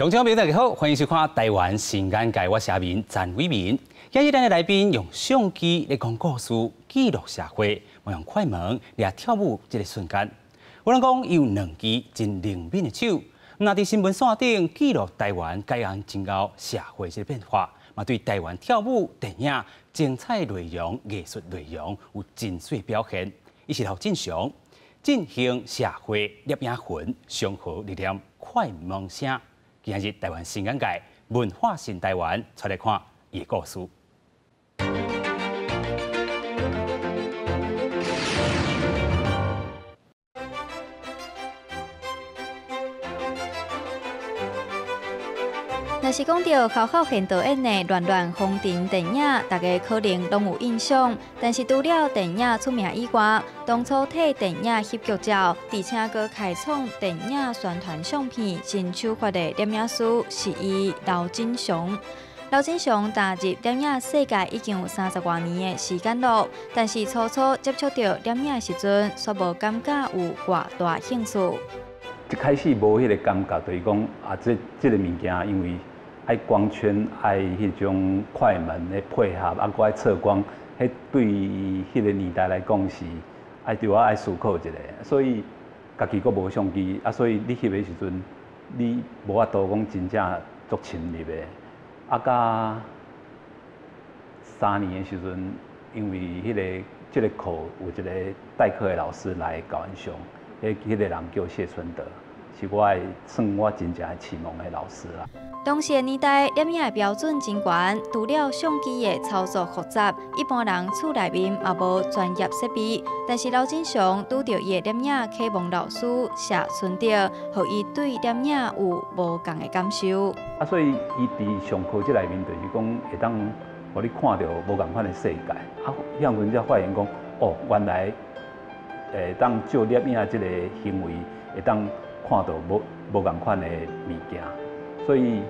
乡親朋友大家好，歡迎收看《台灣新眼界》，我是阿明陳偉民。今日咱的來賓用相機來講故事，記錄社會，嘛用快門來跳舞這个瞬間。有人講伊有兩支真靈敏的手，毋但佇新聞線頂記錄台灣解放前後社會這个變化，嘛對台灣跳舞、電影精彩內容、藝術內容有真媠表現。伊是劉振雄，振興社會攝影魂，祥和力量快門聲。今日台灣新眼界，文化新台灣，帶來看伊的故事。若是講到侯孝賢導演的《戀戀風塵》電影，大家可能攏有印象。但是除了電影出名以外，當初替電影翕劇照，而且閣開創電影宣傳相片新手法的攝影師是伊劉振雄。劉振雄踏入攝影世界已經有30外年的時間咯，但是初初接觸到攝影的時陣，卻無感覺有偌大興趣。一開始無彼個感覺，就是講啊，這個物件因為愛光圈、愛彼種快門的配合，啊，閣愛測光，彼對彼個年代來講是愛對我愛思考一下，所以家己閣無相機，啊，所以你翕的時陣，你無法度講真正足深入的。啊，到3年的時陣，因為這個課有一個代課的老師來教阮上，彼個人叫謝春德，是我的算我真正的啟蒙的老師啦。當時的年代，攝影的標準真懸，除了相機的操作複雜，一般人厝內面嘛無專業設備。但是劉振雄拄著伊的攝影啟蒙老師謝春德，予伊對攝影有無仝的感受。啊，所以伊佇上課這內面，就是講會當予你看著無仝款的世界。啊，彼陣才發現講，哦，原來會當借攝影這個行為，會當看到無仝款的物件。所以，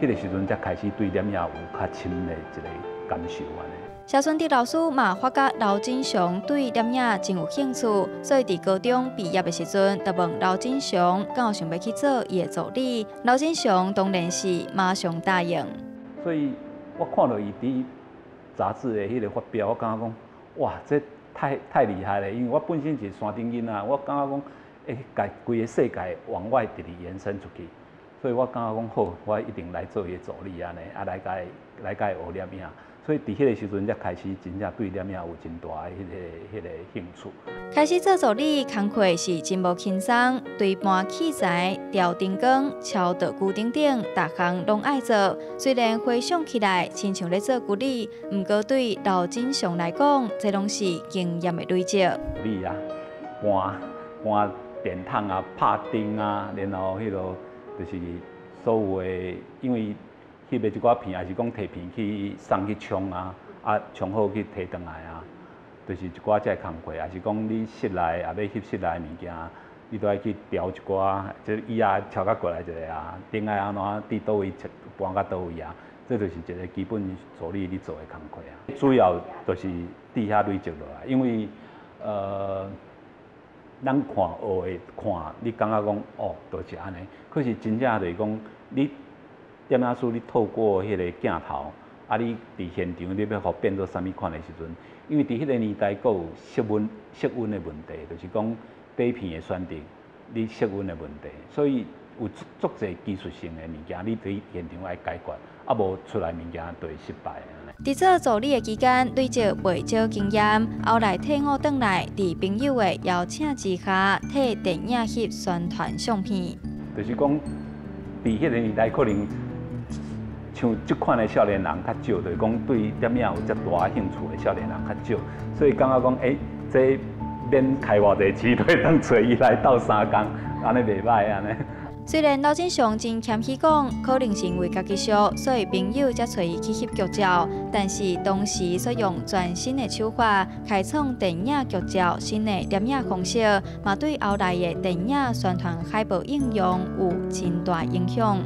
彼個時陣才開始對攝影有較深的一個感受按呢。謝春德老師嘛發覺劉振雄對攝影真有興趣，所以佇高中畢業的時陣，就問劉振雄敢有想欲去做伊的助理。劉振雄當然是馬上答應。所以我看到伊佇雜誌的彼個發表，我感覺講，哇，這太厲害了！因為我本身是山頂囡仔，我感覺講，會共規个世界往外直直延伸出去。所以我感覺講好，我一定來做伊的助理按呢，啊來共伊學攝影。所以佇彼個時陣才開始真正對攝影有真大的彼個興趣。開始做助理工課是真無輕鬆，對搬器材、調燈光、敲道具等等，逐項攏愛做。雖然回想起來，親像咧做助理，毋過對劉振雄來講，這攏是經驗的累積。你啊，搬電筒啊，拍燈啊，然後彼個。就是所有的，因為翕的這寡片，也是講提片去送去沖啊，啊沖好去提轉來啊，就是一寡這个工課，也是講你室內也欲翕室內物件，你都愛去調一寡，這椅仔敲甲過來一下啊，燈愛按怎佇佗位搬到佗位啊，這就是一個基本助理咧做的工課啊。主要就是佇遐累積落來，因為咱看學的看，你感覺講哦，就是按呢。可是真正就是講，你攝影師你透過彼個鏡頭，啊，你佇現場你欲予變做啥物款的時陣，因為佇彼個年代，閣有色溫的問題，就是講底片的選擇，你色溫的問題，所以有足濟技術性的物件，你佇現場愛解決，啊無出來物件就會失敗。佇做助理的期間，累積袂少經驗。後來退伍轉來，佇朋友的邀請之下，替電影翕宣傳相片。就是講，佇彼個年代，可能像這款的少年人較少，就是講對攝影有遮大興趣的少年人較少，所以感覺講，欸，這免開偌濟錢，就會當揣伊來鬥相共，按呢袂䆀按呢。雖然劉振雄真謙虛講，可能是因為家己熟，所以朋友才揣伊去翕劇照。但是當時所用全新的手法，開創電影劇照新的攝影方式，嘛對後來的電影宣傳海報應用有真大影響。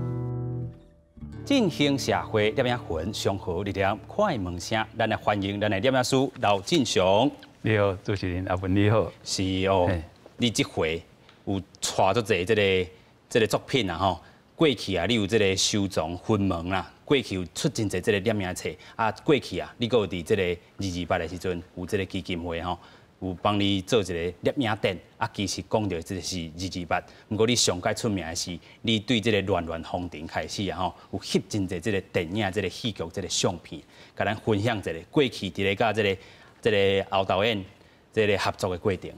振興社會攝影魂，祥和力量快門聲，咱來歡迎咱的攝影師劉振雄。你好，主持人阿文你好。是哦，你這回有帶足濟這个作品啊吼，過去啊，你有這个收藏分門啦，過去有出真濟這个攝影冊啊，過去啊，你閣有佇這个228的時陣有這个基金會吼，有幫你做一个攝影展啊。其實講著這个是二二八，毋過你上蓋出名的是，你對這个亂亂風塵開始啊吼，有翕真濟這个電影、這个戲劇、這个相片，共咱分享一下過去佇咧佮這个侯導演這个合作的過程。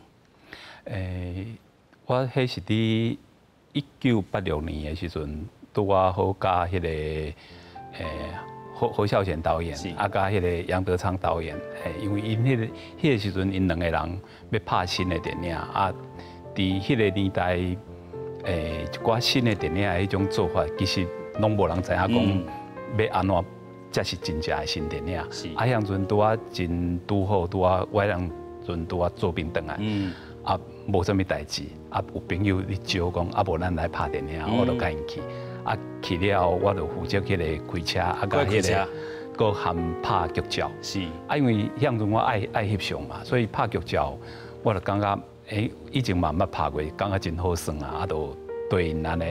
我彼是佇1986年的時陣，拄仔好佮彼个侯孝賢導演，啊，佮彼个楊德昌導演，因為𪜶彼個時陣，𪜶兩個人欲拍新的電影，啊，佇彼个年代，一寡新的電影的彼種做法，其實攏無人知影講欲按怎才是真正的新電影。啊，彼陣拄仔真拄好，拄仔我彼陣拄仔做兵轉來，啊，無啥物代誌，啊，有朋友咧招講，啊，無咱來拍電影，我就共𪜶去。啊，去了後我就負責彼个開車，啊，佮彼个閣含拍劇照。啊，因為彼陣我愛翕相嘛，所以拍劇照我就感覺，以前嘛毋捌拍過，感覺真好耍啊，啊，就綴𪜶按呢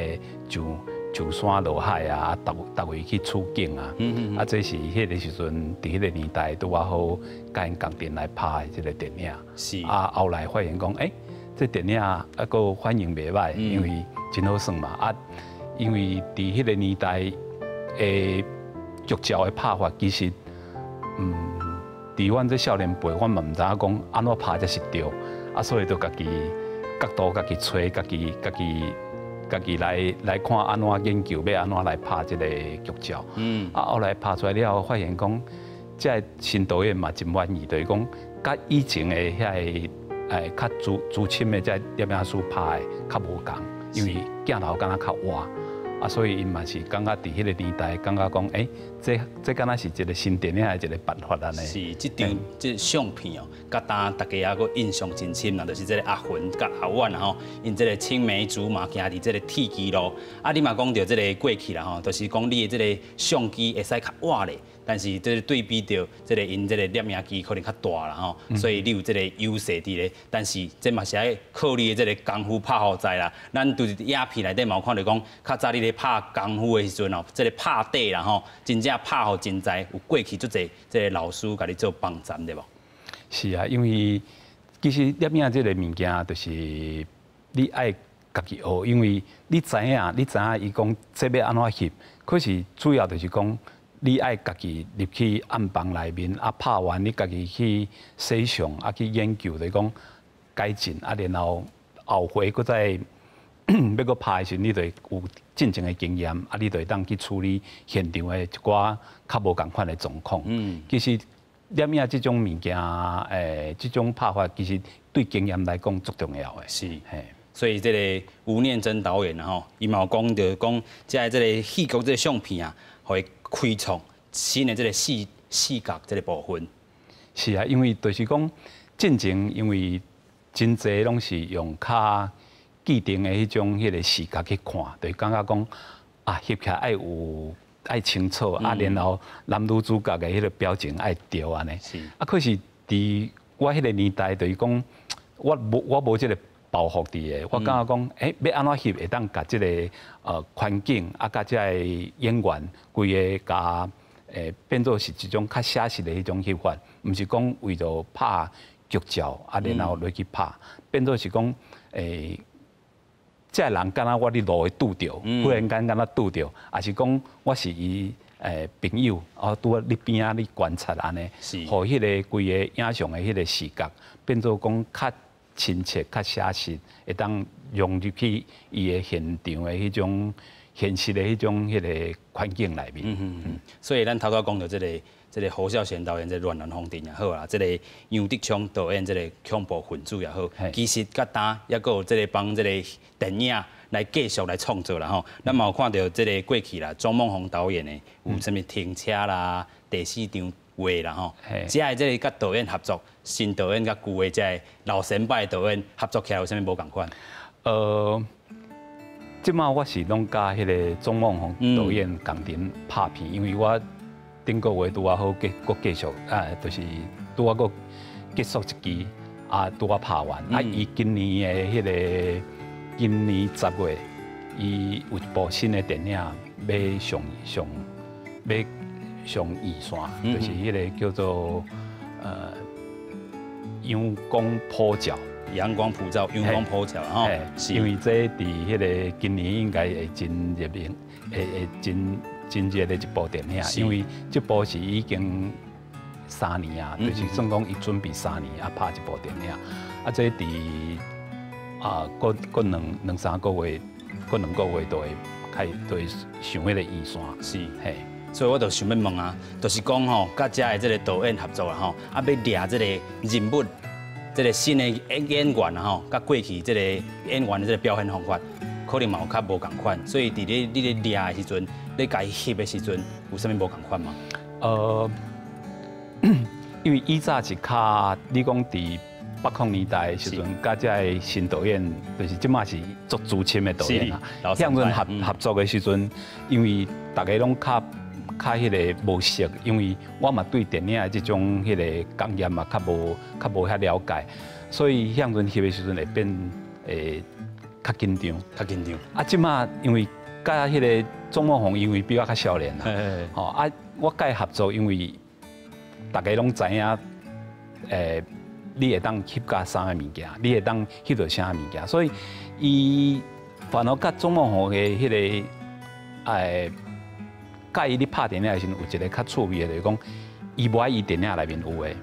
上山落海啊，啊，逐逐位去取景啊。啊，這是彼个時陣，佇彼个年代拄仔好，共𪜶仝陣來拍的這个電影。啊，後來發現講，這電影啊，閣反應袂䆀，因為真好耍嘛。啊，因為佇彼个年代的劇照的拍法，其實，佇阮這少年輩，阮嘛毋知影講按怎拍才是對，啊，所以就家己角度家己揣，家己來看按怎研究，欲按怎來拍這个劇照。啊，後來拍出來了後，發現講，這个新導演嘛真滿意，就是講，佮以前的遐个較資深的這攝影師拍的較無仝，因為鏡頭敢若較活。啊，所以𪜶嘛是感覺佇彼个年代，感覺講，這敢若是一个新電影的一个辦法按呢。是，這張這相片哦，佮當大家猶閣印象真深啦，就是這个阿雲佮阿婉啦吼，𪜶這个青梅竹馬行佇這个鐵支路。啊，你嘛講著這个過去啦吼，就是講你的這个相機會使較活咧，但是這个對比著這个𪜶這个攝影機可能較大啦吼，所以你有這个優勢佇咧。但是這嘛是愛靠你的這个功夫拍予在啦。咱佇影片內底嘛有看著講，較早你咧拍功夫的時陣哦，這个拍底啦吼，真正拍予真在，有過去足濟這个老師共你做幫贊對無？是啊，因為其實攝影這个物件，就是你愛家己學，因為你知影伊講這欲按怎翕，可是主要就是講你愛家己入去暗房內面，啊拍完你家己去洗相，啊去研究，就是講改進，啊然後後回閣再欲閣拍的時陣，你就會有進前的經驗，啊你就會當去處理現場的一寡較無仝款的狀況。其實攝影這種物件，這種拍法其實對經驗來講足重要的。所以這个吳念真導演吼，伊嘛有講著講，這个戲劇這个相片啊，予伊開創新的這个視覺這个部分。是啊，因為就是講進前，因為真濟攏是用較既定的彼種彼个視覺去看，就是感覺講啊，翕起來愛有愛清楚，啊，然後男女主角的彼个表情愛對按呢。啊，可是佇我彼个年代，就是講我無這个包袱佇的，我感覺講，欲按怎翕會當共這个環境啊，佮這个演員規个共變做是一種較寫實的彼種翕法，毋是講為著拍劇照啊，然後落去拍，變做是講，這个人敢若我佇路會拄著，忽然間敢若拄著，抑是講我是伊朋友，哦，拄佇邊仔咧觀察按呢，予彼个規个影像的彼个視覺變做講較親切、較寫實，會當融入去伊的現場的彼種現實的彼種彼个環境內面。所以咱頭拄講著這个侯孝賢導演這个《亂亂風塵》也好啦，這个楊德昌導演這个恐怖分子也好，其實佮今猶閣有這个幫這个電影來繼續來創作啦吼。咱嘛有看著這个過去啦，鍾孟宏導演的有啥物停車啦、第四場畫啦吼，這个這个佮導演合作，新導演佮舊的這个老前輩導演合作起來有啥物無仝款？這馬我是攏佮彼個鍾孟宏導演仝陣拍片，因為我頂個月拄仔好結，閣繼續啊，就是拄仔閣結束一支，啊，拄仔拍完。啊，伊今年的彼個今年10月，伊有一部新的電影欲上上欲上院線，就是彼个叫做陽光普照。陽光普照，陽光普照吼，因為這佇彼个今年應該會真熱門，會真真熱的一部電影，因為這部是已經三年啊，就是算講伊準備三年啊拍這部電影，啊這佇啊閣閣兩兩三個月，閣兩個月就會開就會上彼个院線，嘿。所以我就想欲問啊，就是講吼，佮遮的這个導演合作啦吼，啊欲掠這个人物，這个新的演員啊吼，佮過去這个演員的這个表現方法，可能嘛有較無仝款，所以佇你咧掠的時陣，你共伊翕的時陣，有啥物無仝款嗎？因為以早是較你講佇80年代的時陣，佮遮个新導演，就是這馬是足資深的導演啊。遐陣合作的時陣，因為大家攏較較彼个無熟，因為我嘛對電影的這種彼个工業嘛較無遐了解，所以遐陣翕的時陣會變會較緊張，較緊張。啊，這馬因為佮彼个鍾孟宏，因為比我較少年啦，吼啊，我佮伊合作，因為大家攏知影，你會當翕甲啥物件，你會當翕著啥物件，所以伊反而佮鍾孟宏的彼个佮伊咧拍電影的時陣，有一个較趣味的，就是講，伊無愛伊電影內面有的，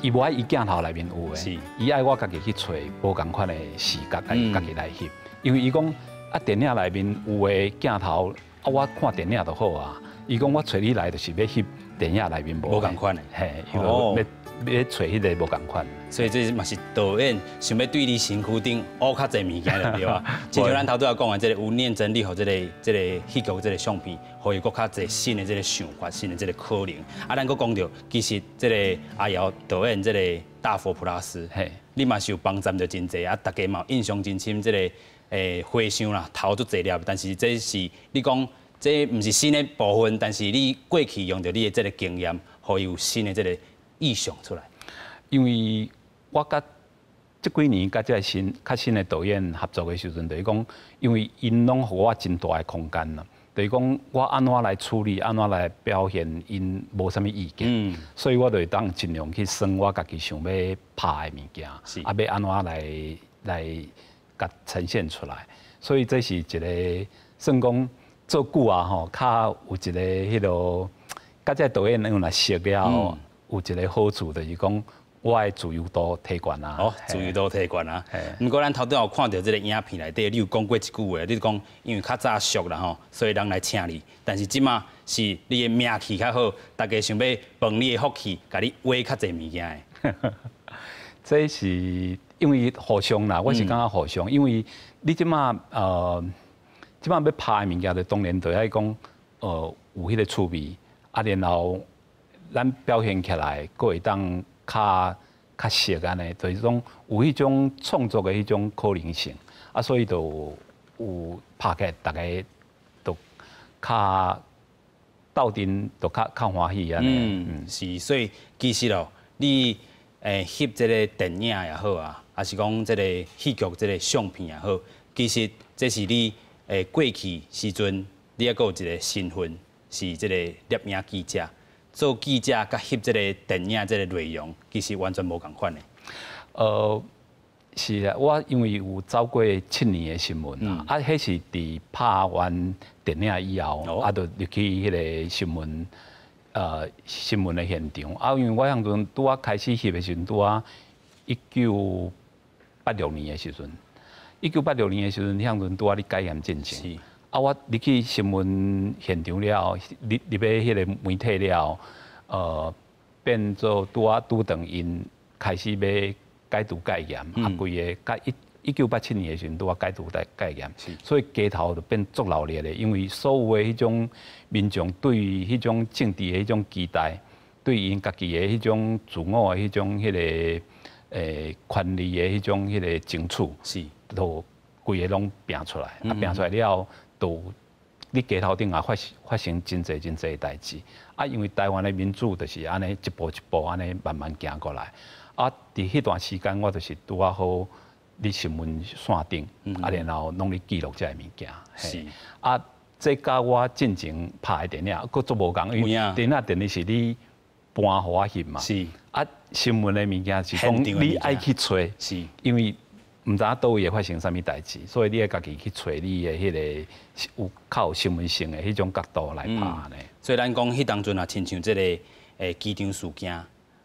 伊無愛伊鏡頭內面有的，伊愛我家己去揣無仝款的視角，家己來翕。因為伊講啊，電影內面有的鏡頭，啊，我看電影就好啊。伊講我揣你來就是欲翕電影內面無仝款的，嘿，欲欲揣彼个無仝款。所以這嘛是導演想欲對你身軀頂挖較濟物件就對啊。親像咱頭拄仔講的這个吳念真，你予這個戲劇這个相片，予伊閣較濟新的這个想法，新的這个可能。啊，咱閣講著，其實這个阿瑤導演這个大佛普拉斯，你嘛是有幫贊著真濟啊，大家嘛印象真深，這个和尚啦頭足濟粒，但是這是你講這毋是新的部分，但是你過去用著你的這个經驗，予伊有新的這个意象出來。因為我佮這幾年佮這个新較新的導演合作的時陣，就是講，因為𪜶攏予我真大的空間啦，就是講我按怎來處理，按怎來表現，𪜶無啥物意見，所以我就會當盡量去耍我家己想欲拍的物件，啊，欲按怎來共呈現出來。所以這是一个算講做久啊吼，較有一个彼囉，佮這个導演若熟了後，有一个好處就是講，我的自由度提懸啊！哦，自由度提懸啊！毋過咱頭拄仔有看著這个影片內底，你有講過一句話，你講因為較早俗啦吼，所以人來請你。但是這馬是你的名氣較好，大家想欲分你的福氣，共你挖較濟物件的。這是因為互相啦，我是感覺互相，因為你這馬這馬欲拍的物件，就當然就愛講有彼个趣味，啊，然後咱表現起來，閣會當較較熟按呢，就是講有彼種創作的彼種可能性，啊，所以就有拍起來，大家都較鬥陣，就較較歡喜按呢。嗯，是，所以其實哦，你翕這個電影也好啊，抑是講這個戲劇這個相片也好，其實這是你過去時陣，你猶閣有一個身份是這個攝影記者。做記者佮翕這個電影這個內容，其實完全無仝款的。是啊，我因為有走過7年的新聞啊，啊，彼是佇拍完電影以後，啊，就入去彼个新聞的現場。啊，因為我彼陣拄仔開始翕的時陣，拄仔1986年的時陣，1986年的時陣，彼陣拄仔咧解嚴進前。啊，我入去新聞現場了後，入去彼个媒體了後，變做拄仔拄當𪜶開始欲解除戒嚴，啊，規个佮1987年的時陣拄仔解除戒嚴，所以街頭就變足鬧熱的，因為所有的彼種民眾對彼種政治的彼種期待，對𪜶家己的彼種自我的彼種彼个權利的彼種彼个爭取，都規个攏拚出來，啊，拚出來了後，都佇街頭頂也發生真濟真濟代誌，啊，因為台灣的民主就是按呢一步一步按呢慢慢行過來，啊，佇彼段時間我就是拄仔好佇新聞線頂，啊，然後攏咧記錄這个物件。啊，這佮我進前拍的電影閣足無仝，因為電影是你搬予我翕嘛。啊，新聞的物件是講你愛去揣，因為毋知影佗位會發生啥物代誌，所以你愛家己去揣你的彼个有較有新聞性的彼種角度來拍呢。所以咱講彼當陣啊，親像這个機場事件、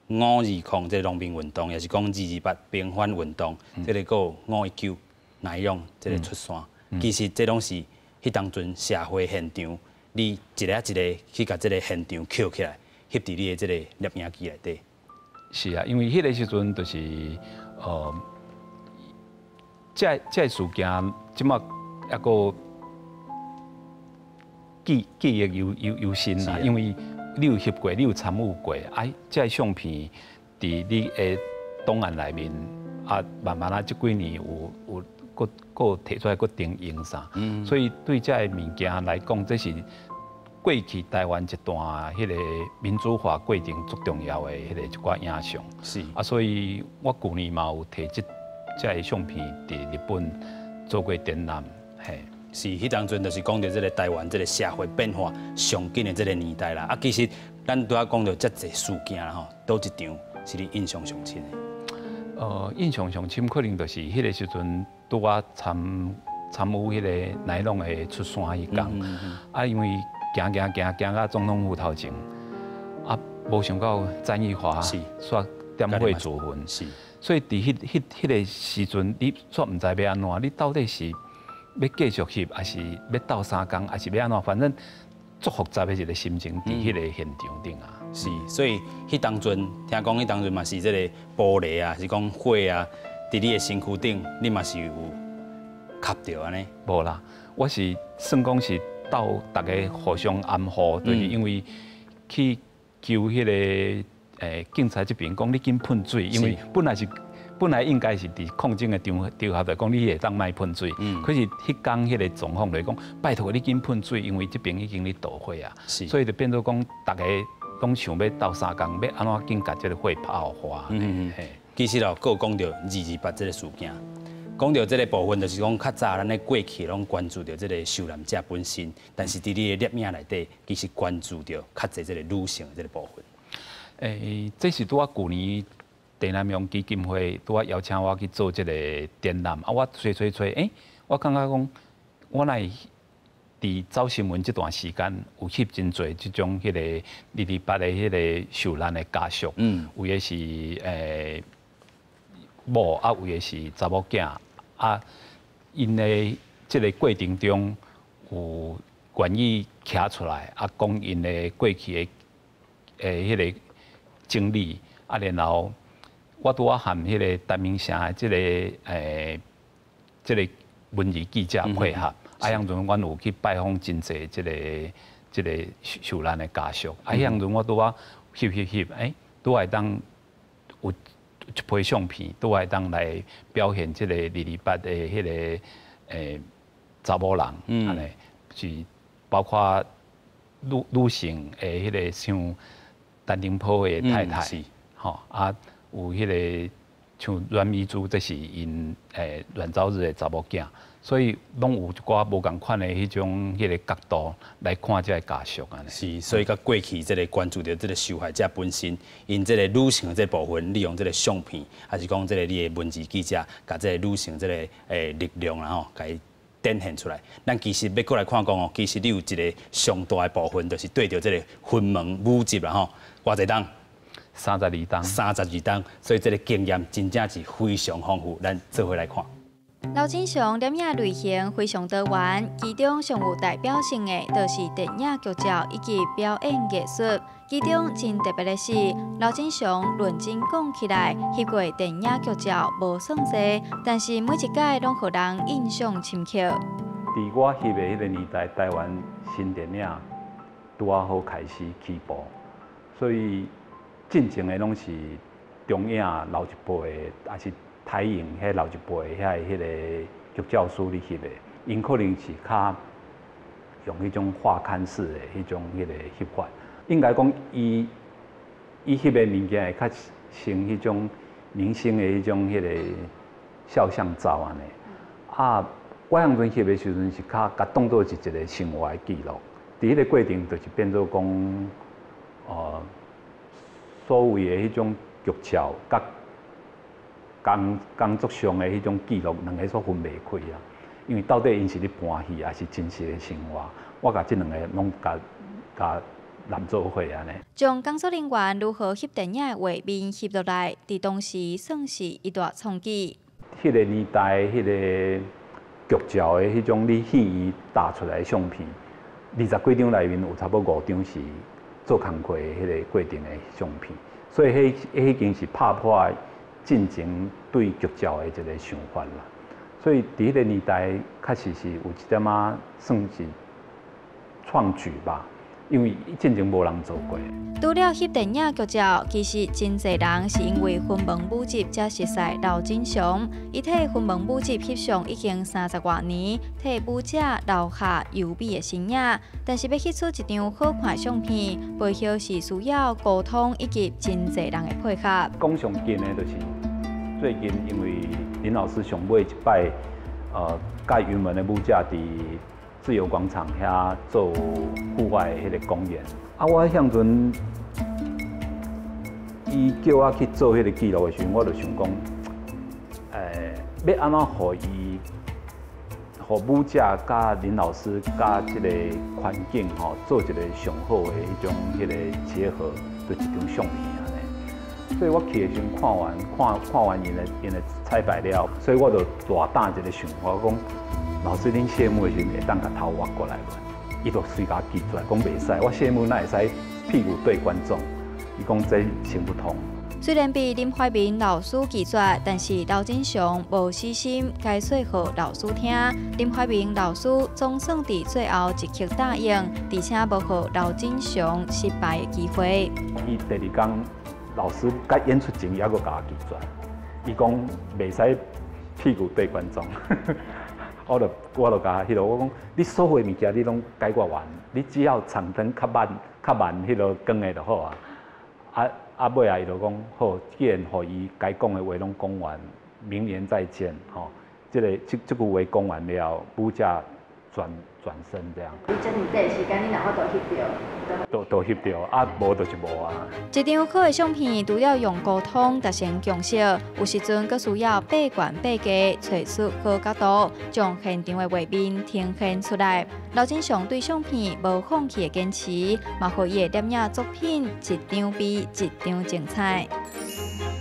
520這个農民運動，抑是講228平反運動，這个閣有519乃用這个出山，其實這攏是彼當陣社會現場，你一個一個去共這个現場抾起來，翕佇你的這個攝影機內底。是啊，因為彼个時陣就是這事件，這馬猶閣記憶猶新啦，因為你有翕過，你有參與過，啊，這相片佇你的檔案內面，啊，慢慢啊，這幾年有閣提出來，閣重用啥，所以對這个物件來講，這是過去台灣一段彼个民主化過程足重要的彼個一寡影像。啊，所以我舊年嘛有提這个相片佇日本做過展覽，嘿。是，彼當陣就是講著這个台灣這个社會變化上緊的這个年代啦。啊，其實咱拄仔講著遮濟事件啦吼，佗一場是你印象上深的？印象上深可能就是彼个時陣拄仔參與彼个乃攏的出山彼工，啊，因為行行行行到總統府頭前，啊，無想到詹益樺煞點火自焚。所以佇彼個時陣，你煞毋知欲按怎，你到底是欲繼續翕，抑是欲鬥相共，抑是欲按怎？反正足複雜的一個心情，佇彼個現場頂啊。是，所以彼當陣聽講，彼當陣嘛是這個玻璃啊，是講火啊，佇你的身軀頂，你嘛是有吸著按呢？無啦，我是算講是鬥逐家互相安撫，就是因為去求彼個警察這邊講你緊噴水，因為本來應該是佇抗爭的場合就講你會當莫噴水，可是彼工彼個狀況就是講拜託你緊噴水，因為這邊已經咧導火啊，所以就變做講逐家攏想欲鬥相共，欲按怎緊共這个火拍予花。其實哦，閣有講著228這个事件，講著這个部分，就是講較早咱咧過去攏關注著這个受難者本身，但是佇你的攝影內底，其實關注著較濟這个女性的這个部分。這是拄仔舊年鄭南榕基金會拄仔邀請我去做這个展覽，啊，我揣揣揣，我感覺講，我若會佇走新聞這段時間有翕真濟這種彼個228的彼个受難的家屬，有的是某，啊，有的是查某囝，啊，𪜶的這个過程中有願意徛出來，啊，講𪜶的過去的彼个經歷，啊，然後我拄仔和彼个陳明城的這个文字記者配合，啊，彼陣阮有去拜訪真濟這個受難的家屬，啊，彼陣我拄仔翕翕翕，拄仔會當有一批相片，拄仔會當來表現這個228的彼个查某人，按呢是包括女性的彼个像陳澄波的太太，吼啊，有彼个像阮美珠，這是𪜶阮朝日的查某囝，所以攏有一寡無仝款的彼種彼个角度來看這个家屬按呢。是，所以佮過去這個關注著這個受害者本身，𪜶這個女性的這個部分，利用這個相片，抑是講這個你的文字記者，共這個女性這個力量啦吼，共伊展現出來。咱其實欲閣來看講哦，其實你有一個上大的部分，就是對著這個雲門舞集啦吼，偌濟冬？32冬。32冬，所以這個經驗真正是非常豐富。咱做伙來看。劉楨祥攝影類型非常多元，其中上有代表性的，就是電影劇照以及表演藝術。其中真特別的是，劉楨祥論真講起來，翕過電影劇照無算濟，但是每一擺攏予人印象深刻。佇我翕的彼個年代，台灣新電影拄仔好開始起步，所以進前的攏是中影老一輩的，抑是台影彼老一輩遐彼个劇照師咧翕的，𪜶可能是較用彼種畫刊式的彼種彼个翕法。應該講，伊翕的物件會較像彼種明星的彼種彼个肖像照按呢。啊，我彼阵翕的时阵是較共當做是一個生活的記錄。佇彼個過程就是變做講，所謂的彼種劇照，佮工作上的彼種記錄，兩个所分袂開啊。因為到底𪜶是咧搬戲，抑是真實的生活？我共這兩个攏共攬做伙按呢。將工作人員如何翕電影的畫面翕落來，佇當時算是一大創舉。彼个年代，彼个劇照的彼種你戲院打出來的相片，20幾張內面有差不多5張是做工課的彼个過程的相片，所以彼已經是拍破進前對劇照的一個想法啦。所以佇彼个年代，確實是有一點仔算是創舉吧。因為進前無人做過。除了翕電影劇照，其實真濟人是因為雲門舞集才熟似劉振祥。伊替雲門舞集翕相已經30外年，替舞者留下優美的身影。但是欲翕出一張好看的相片，背後是需要溝通以及真濟人的配合。講上近的，就是最近因為林老師上尾一擺，佮雲門的舞者佇自由廣場遐做戶外的彼个公演，啊，我彼陣伊叫我去做彼个記錄的時陣，我就想講，欲按怎予伊，予舞者佮林老師佮這个環境吼，做一個上好的彼種彼个結合，就一張相片按呢。所以我去的時陣看完，看完𪜶的彩排了，所以我就大膽一个想法，我講。老師，恁謝幕的時陣會當共頭挖過來無？伊就隨共拒絕，講袂使。我謝幕哪會使屁股對觀眾？伊講這行不通。雖然被林懷民老師拒絕，但是劉振祥無死心，解說予老師聽。林懷民老師總算佇最後一刻答應，而且無予劉振祥失敗的機會。伊第二工，老師佮演出前，猶閣共我拒絕，伊講袂使屁股對觀眾。我就共彼落，我講你所有的物件你攏解決完，你只要場燈較慢，彼落光的就好啊。啊尾啊，伊就講好，既然予伊該講的話攏講完，明年再見吼。這句話講完了，舞者轉身這樣。你這麼短時間，你哪法度翕著？都翕著，啊，無就是無啊。一張好的相片，除了用溝通達成共識，有時陣閣需要爬懸爬低，揣出好角度，將現場的畫面呈現出來。劉振祥對相片無放棄的堅持，嘛予伊的攝影作品一張比一張精彩。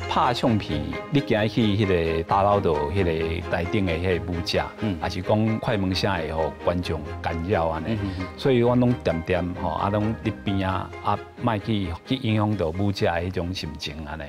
拍相片，你驚去彼个打擾到彼个台頂的彼个舞者，抑是講快門聲會予觀眾干擾按呢，所以我攏恬恬吼，啊攏佇邊仔，啊莫去影響到舞者的彼種心情按呢。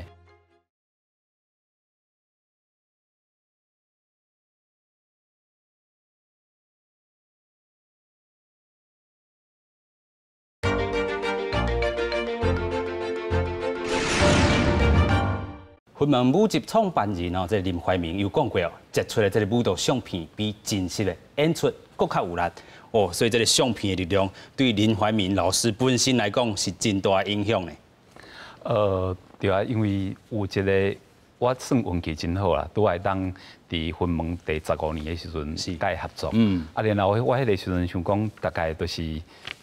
雲門舞集創辦人哦，這個林懷民有講過哦，截出的這个舞蹈相片比真實的演出閣較有力哦，所以這个相片的力量對林懷民老師本身來講是真大的影響呢。對啊，因為有一个我算運氣真好啦，拄會當佇雲門第15年的時陣佮伊合作，啊，然後我彼个時陣想講，大概就是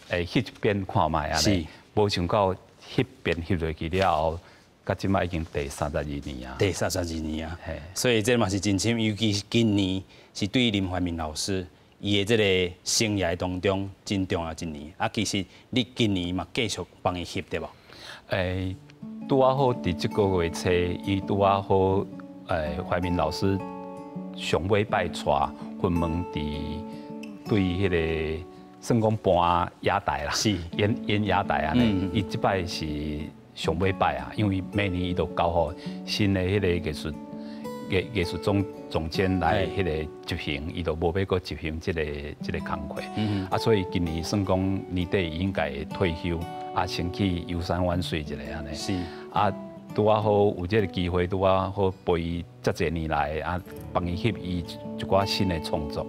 翕一遍看覓按呢，無想到翕遍翕落去了後。到這擺已經第32年啊！第32年啊！所以這嘛是真深，尤其是今年是對林懷民老師伊的這个生涯當中真重要一年。啊，其實你今年嘛繼續幫伊翕對無？拄仔好佇這个月初，伊拄仔好懷民老師上尾擺帶雲門佇對彼个算講搬野台啦，是演野台按呢，伊這擺是。上尾擺啊，因為每年伊都交予新的彼个藝術總監來彼個執行，伊都無欲閣執行這个工課。啊，所以今年算講年底伊應該退休，啊，先去遊山玩水一下按呢。是。啊，拄仔好有這个機會，拄仔好陪伊遮濟年來啊，幫伊翕伊一寡新的創作。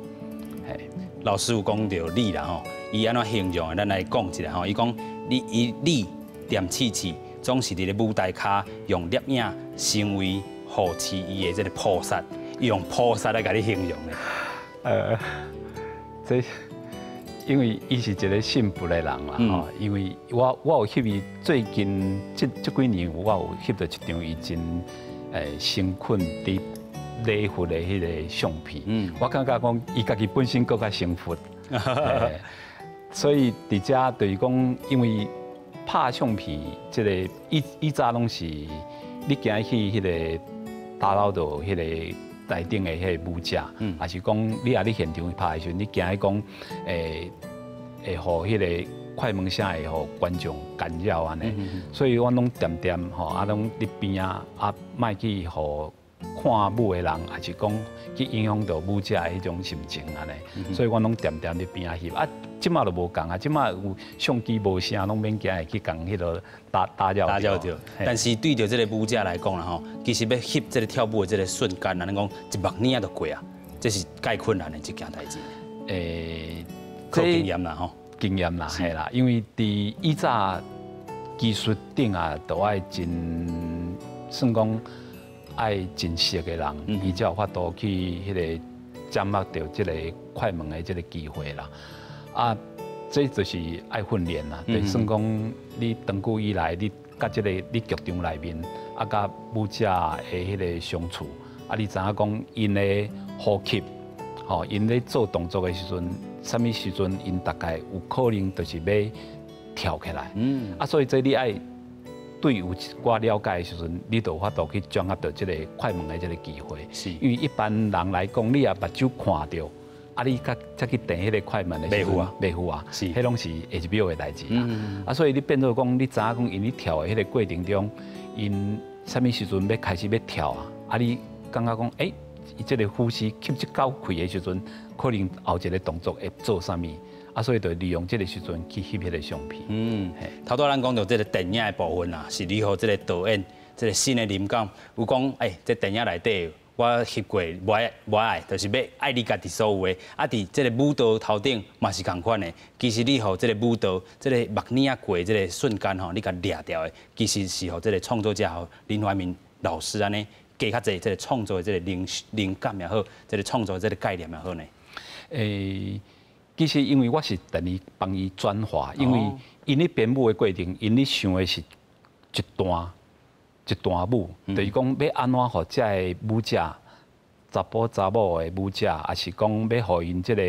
嘿，老師有講著你啦吼，伊按怎形容的？咱來講一下吼。伊講你踮刺刺。總是佇咧舞台跤用攝影成為護持伊的這个菩薩，用菩薩來共你形容的。這因為伊是一個信佛的人啦，吼，因為我有翕伊最近這幾年，我有翕著一張伊真誠懇佇禮佛的彼个相片。我感覺講伊家己本身閣較成佛，所以佇遮就是講，因為拍相片這個以早攏是你行去彼個打擾著彼個台頂的彼个舞者，抑是講你若咧現場拍的時陣，你驚講會予彼个快門聲會予觀眾干擾按呢，所以阮攏恬恬吼，啊攏佇邊仔啊，莫去予看舞的人，抑是講去影響著舞者的彼種心情按呢，所以阮攏恬恬佇邊仔翕啊。這馬就無仝啊，這馬有相機無聲，攏免驚會去共彼个打擾。打擾著。但是對著這个舞者來講啦吼，其實欲翕這个跳舞的這个瞬間啊，咱講一目爾就過啊，這是蓋困難的一件代誌。靠經驗啦吼，經驗啦，係啦，因為佇以早技術頂啊，都愛真算講愛真熟的人，伊才有法度去彼个掌握著這个快門的這个機會啦。啊，這就是愛訓練啦，就算講你長久以來，你佮這個你劇場內面啊，佮舞者的彼个相處，啊，你知影講𪜶的呼吸，吼，𪜶咧做動作的時陣，啥物時陣𪜶大概有可能就是欲跳起來。啊，所以這你愛對有一寡了解的時陣，你就有法度去掌握著這個快門的這個機會。因為一般人來講，你也目睭看著。啊！你才去爿彼个快門的時陣，袂赴啊，彼攏是下一秒的代誌啦。啊，所以你變做講，你知影講，𪜶咧跳的彼个過程中，𪜶啥物時陣欲開始欲跳啊？啊，你感覺講，欸，伊這个呼吸吸這口氣的時陣，可能後一个動作會做啥物？啊，所以就利用這个時陣去翕彼个相片。頭拄仔咱講著這个電影的部分啊，是你予這个導演這个新的靈感，有講，欸，這電影內底，我翕過，無愛，就是欲愛你家己所有的。啊，佇這个舞蹈頭頂嘛是仝款的。其實你予這个舞蹈，這个目爾仔過這个瞬間吼，你共掠著的，其實是予這个創作者予林懷民老師按呢加較濟這个創作的這个靈感也好，這个創作的這个概念也好呢。其實因為我是等於幫伊轉化，因為𪜶咧編舞的過程，𪜶咧想的是一段一段舞，就是講欲按怎予這个舞者，查埔查某的舞者，抑是講欲予𪜶這个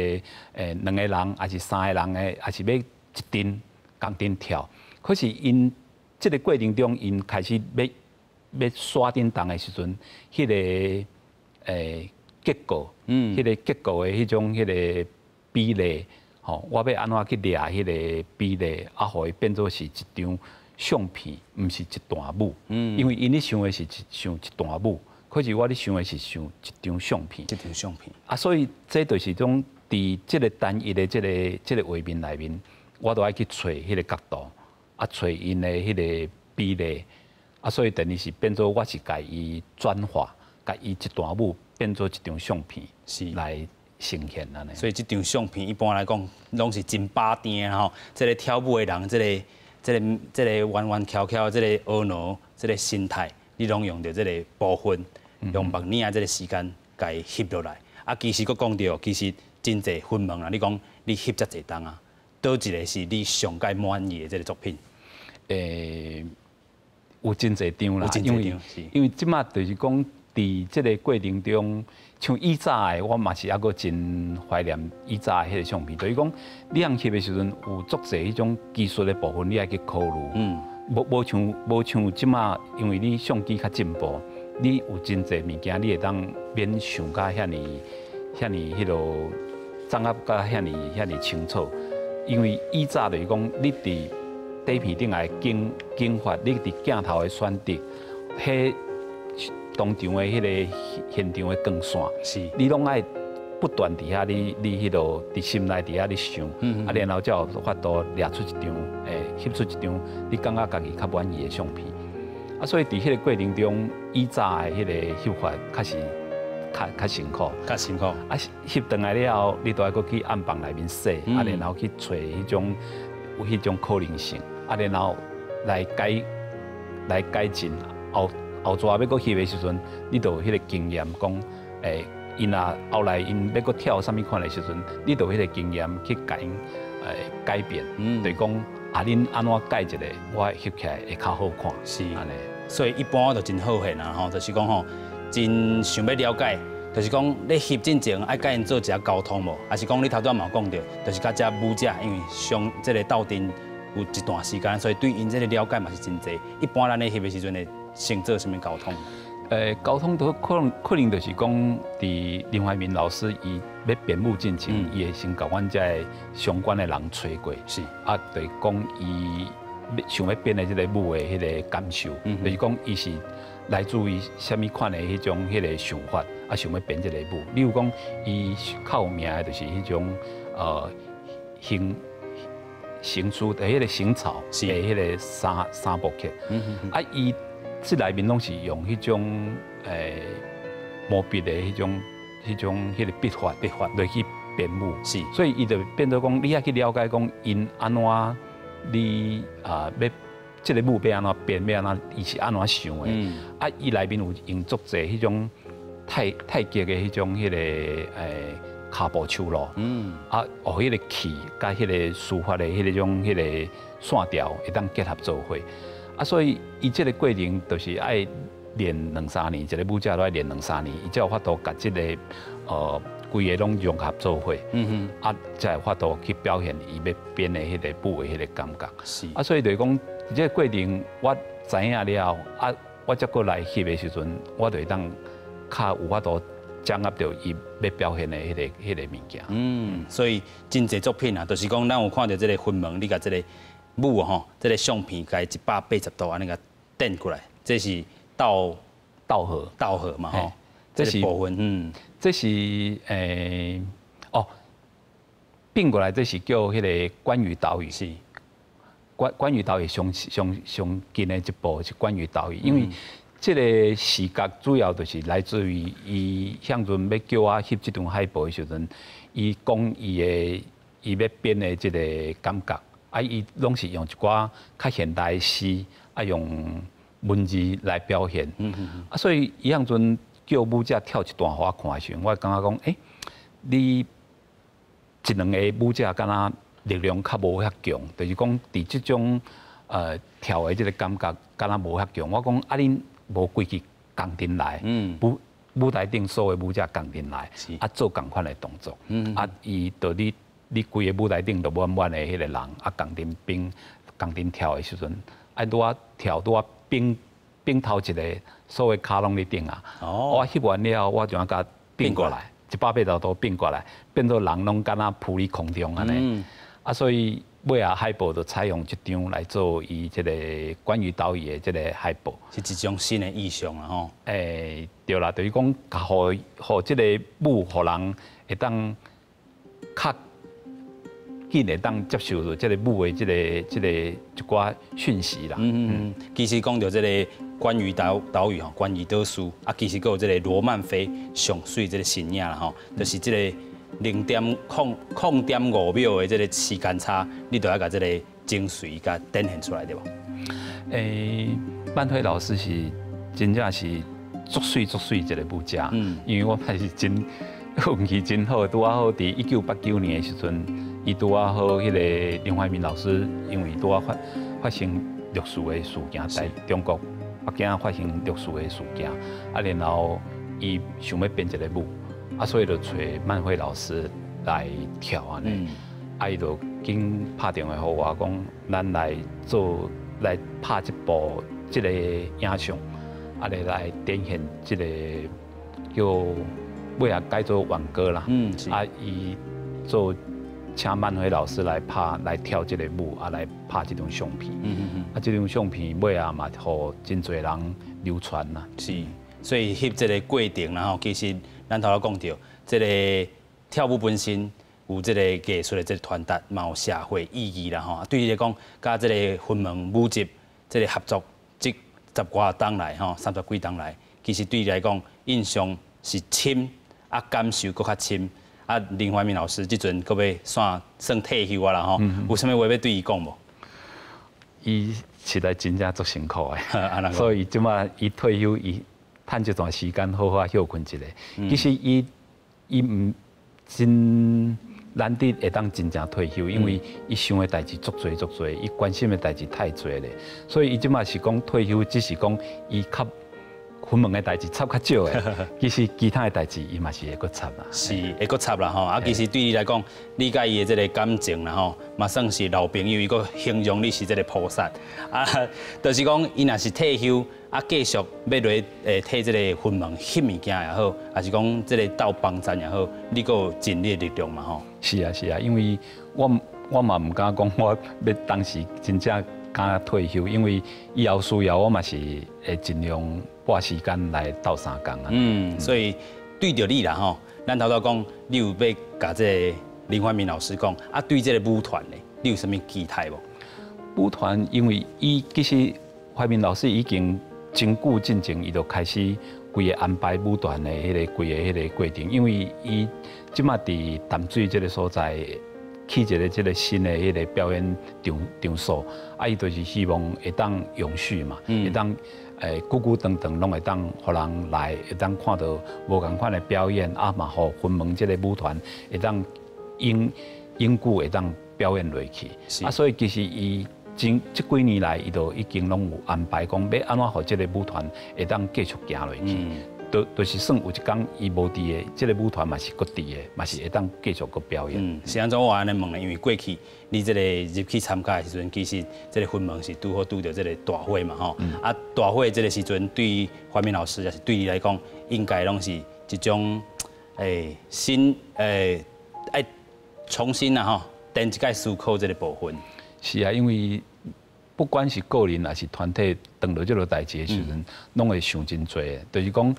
兩个人，抑是三个人的，抑是欲一陣仝陣跳。可是𪜶這个過程中，𪜶開始欲徙振動的時陣，彼个結構，彼个結構的彼種彼个比例，吼，我欲按怎去掠彼个比例，啊，予伊變做是一張相片，毋是一段舞。因為𪜶咧想的是想一段舞，可是我咧想的是想一張相片。一張相片。啊，所以這就是種佇這个單一的這个畫面內面，我都愛去揣彼个角度，啊，揣𪜶的彼个比例，啊，所以等於是變做我是共伊轉化，共伊一段舞變做一張相片，來呈現按呢。所以這張相片一般來講，攏是真霸天吼。這个跳舞的人，這個彎彎翹翹，這個婀娜，這個身態，你攏用著這个部分，用目爾仔這个時間共伊翕落來。啊，其實閣講著，其實真濟分問啦。你講你翕遮濟冬啊，佗一个是你上蓋滿意的這个作品？有真濟張啦，因為這馬就是講，佇這个過程中，像以早的，我嘛是猶閣真懷念以早的彼个相片。就是講，你通翕的時陣，有足濟彼種技術的部分，你愛去考慮。無像這馬，因為你相機較進步，你有真濟物件，你會當免想甲遐爾遐爾彼囉掌握甲遐爾遐爾清楚。因為以早就是講，你佇底片頂來景法，你佇鏡頭的選擇，彼當場的彼个現場的光線，你攏愛不斷佇遐你彼囉佇心內佇遐咧想，啊，然後才有法度掠出一張，翕出一張你感覺家己較滿意的相片。啊，所以佇彼个過程中，以早的彼个翕法確實較辛苦，較辛苦。啊，翕轉來了後，你都愛閣去暗房內面洗，啊，然後去揣彼種有彼種可能性，啊，然後來改進。後後逝欲閣翕的時陣，你就有彼个經驗，講， 𪜶若後來𪜶欲閣跳啥物款的時陣，你就有彼個經驗去共𪜶改變，就是講啊，恁按怎改一个，我翕起來會較好看。按呢。所以一般我就真好現啊吼，就是講吼，真想欲了解，就是講咧翕進前愛佮𪜶做一下溝通無，抑是講你頭拄仔嘛有講著，就是佮遮舞者，因為相這个鬥陣有一段時間，所以對𪜶這个了解嘛是真濟。一般咱咧翕的時陣會先做啥物溝通？溝通都可能就是講，佇林懷民老師伊欲編舞進前，伊會先共阮遮的相關的人揣過，啊，就是講伊想欲編的這个舞的彼个感受，就是講伊是來自於啥物款的彼種彼个想法，啊，想欲編這个舞。例如講，伊較有名的就是彼種行行書的彼个行草的彼个三部曲，啊，伊這內面攏是用彼種毛筆的彼種彼个筆法筆法來去編舞，所以伊就變做講，你愛去了解講𪜶按怎你啊欲這个舞欲按怎編，欲按怎伊是按怎想的，啊，伊內面有用足濟彼種太極的彼種彼个跤步手路，啊，予彼个氣佮彼個書法的彼个種彼個線條會當結合做伙。啊，所以伊這个過程就是愛練兩三年，一个舞者都愛練兩三年，伊才有法度共這个規个攏融合做伙，啊，才有法度去表現伊欲編的彼个舞的彼个感覺。啊，所以就是講，這个過程我知影了後，啊，我才閣來翕的時陣，我就會當較有法度掌握著伊欲表現的彼个物件。嗯，所以真濟作品啊，就是講咱有看著這个雲門，你共這个舞吼，這个相片共180度按呢共顛過來，這是倒倒合倒合嘛吼，這是部分，嗯，這是哦，變過來這是叫彼个關於島嶼，關於島嶼上上上近的一部是關於島嶼，因為這个視覺主要就是來自於伊向陣欲叫我翕這張海報的時陣，伊講伊的伊欲編的這个感覺。啊！伊攏是用一寡較現代的詩，啊，用文字來表現。啊，所以伊向陣叫舞者跳一段予我看的時陣，我感覺講，欸，你一兩个舞者敢若力量較無遐強，就是講佇這種跳的這个感覺敢若無遐強。我講啊，恁無規氣仝陣來，舞台頂所有舞者仝陣來，啊，做仝款的動作，啊，伊就你規个舞台頂都滿滿的彼个人，啊，仝陣並仝陣跳的時陣，啊，拄仔跳拄仔並並頭一个，所有跤攏佇頂啊。我翕完了後，我就按共變過來，180度變過來，變做人攏敢若浮佇空中按呢。啊，所以尾仔海報就採用這張來做伊這个關於島嶼的這个海報，是一種新的意象啊吼。欸，對啦，就是講，予予這个舞，予人會當較緊會當接受著這个舞的這个一寡訊息啦。嗯嗯，其實講著這个關於島嶼吼，關於島嶼啊，其實閣有這个羅曼菲上媠這个身影啦吼，就是這个0.0.5秒的這个時間差，你都愛共這个精髓共展現出來對無？欸，曼輝老師是真正是足媠足媠一个舞者，因為我嘛是真運氣真好，拄仔好佇1989年的時陣，伊拄仔好彼个林懷民老師，因為拄仔發生六四的事件，在中國北京發生六四的事件，啊，然後伊想欲編一个舞，啊，所以就揣曼輝老師來跳按呢，啊，伊就緊拍電話予我講，咱來做來拍這部這个影像，啊，來展現這个叫尾仔改做挽歌啦，啊，伊做請曼輝老師來拍來跳這个舞，啊，來拍這張相片，啊，這張相片尾仔嘛，予真濟人流傳啦。是，所以翕這个過程啦吼，其實咱頭仔講著，這个跳舞本身有這个藝術的這个傳達，嘛有社會意義啦吼。對你來講，佮這个雲門舞集這个合作，這十外冬來吼，三十幾冬來，其實對你來講印象是深，啊，感受閣較深。啊，林懷民老師這陣閣欲算退休啊啦吼，有啥物話欲對伊講無？伊實在真正足辛苦的，所以這馬伊退休伊。趁這段時間好好歇睏一下。其實伊毋真難得會當真正退休，因為伊想的代誌足濟足濟，伊關心的代誌太濟咧，所以伊這馬是講退休，只是講伊較雲門的代誌插較少的，其實其他的代誌伊嘛是會閣插啦。是會閣插啦吼，啊，其實對你來講，你佮伊的這個感情啦吼，嘛算是老朋友，伊閣形容你是這個菩薩，啊，就是講伊若是退休，啊，繼續欲來替這個雲門翕物件也好，抑是講這個鬥幫贊也好，你閣有盡你的力量嘛吼。是啊是啊，因為我嘛毋敢講我欲當時真正敢退休，因為以後需要我嘛是會盡量撥時間來鬥相共啊。嗯，所以對著你啦吼，咱頭拄講你有欲共這個林懷民老師講，啊，對這個舞團呢，你有啥物期待無？舞團因為伊其實懷民老師已經真久進前，伊就開始規个安排舞團的彼个規个彼个過程，因為伊這馬佇淡水這个所在起一个這个新的彼个表演場所，啊，伊就是希望會當永續嘛，會當久久長長攏會當予人來，會當看著無仝款的表演，啊嘛予雲門這个舞團會當永永久會當表演落去。啊，所以其實伊真這幾年來，伊就已經攏有安排講，欲按怎予這个舞團會當繼續行落去。就是算有一工伊無佇的，這个舞團嘛是閣佇的，嘛是會當繼續閣表演。嗯，是按怎我按呢問呢？因為過去你這個入去參加的時陣，其實這個雲門是拄好拄著這個大火嘛吼。啊，大火這個時陣對懷民老師，抑是對你來講，應該攏是一種新愛重新啊吼，顛一擺思考這個部分。是啊，因為不管是個人抑是團體，當著這个代誌的時陣，攏會想真濟，就是講，